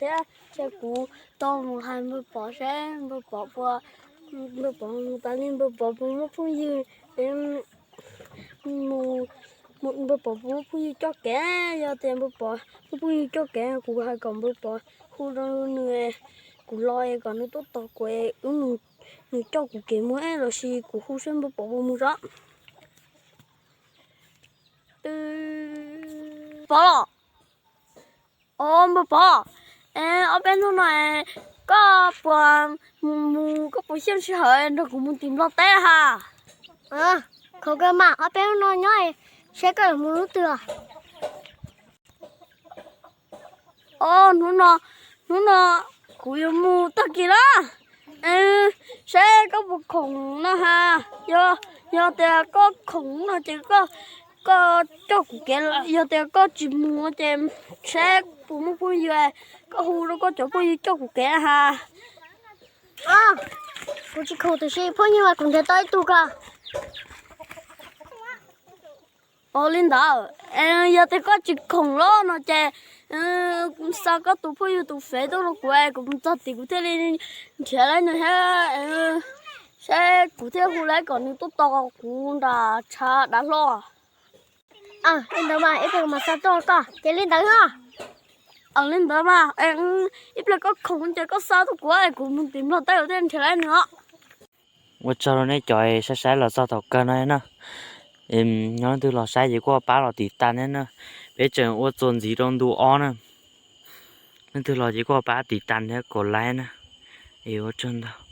Thiab ces kuv tau mus hais npawg Pov seb npawg Pov puas, npawg Pov mus tas li npawg Pov puas muaj phooj ywg, mus, npawg Pov puas muaj phooj ywg coj kev. Yog tias npawg Pov muaj phooj ywg coj kev kuv hais kom npawg Pov hu rau nws, kuv los es kom nws tuaj tos kuv es wb, nws coj kuv kev mus los sis kuv hu seb npawg Pov puas mus tso. Pov los. Os npawg Pov, ob peb hnub no koj puas mus, koj puas xyeej sij hawm nrog kuv mus tim Nplog teb ha? Khaum kawg mas, ob peb hnub no nyob seb koj yuav mus lub twg. Os hnub no, hnub no kuv yuav mus tag kis na. Seb koj puas khoom no ha. Yog, yog tias koj khoom no ces koj, koj coj kuv kev, yog tias koj tsis mus ces seb puas muaj phooj ywg, koj hu rau koj cov phooj ywg coj kuv kev ha. Kuv tsis khoom tiam sis phooj ywg mas kuv nrhiav tau ib tug ko. Ua li ntawd, yog tias koj tsis khoom lawm no ces xa koj tus phooj ywg tus fev tuaj rau kuv es kuv mus txog tim kuv thiaj li nrhiav lawv nws thiab. Seb kuv thiaj hu lawv kom nws tuaj tos kuv nram tshav dav hlo. Li ntawd mas ib pliag kuv mam xa tuaj koj ces li ntawd. Li ntawd mas ib pliag koj khoom ces koj xa tuaj kuv es kuv mus tim Nplog teb kuv thiaj nrhiav lawv nws os. Ua tsaug rau nej cov saib saib los txog thaum kawg no na. Nyob leej twg los saib ces kuj pab los tiv tas thiab na. Peb tseem ua txuas ntxiv rau ntu ob na. Leej twg los ces kuj pab tiv tas thiab kom like na. Es ua tsaug ntau.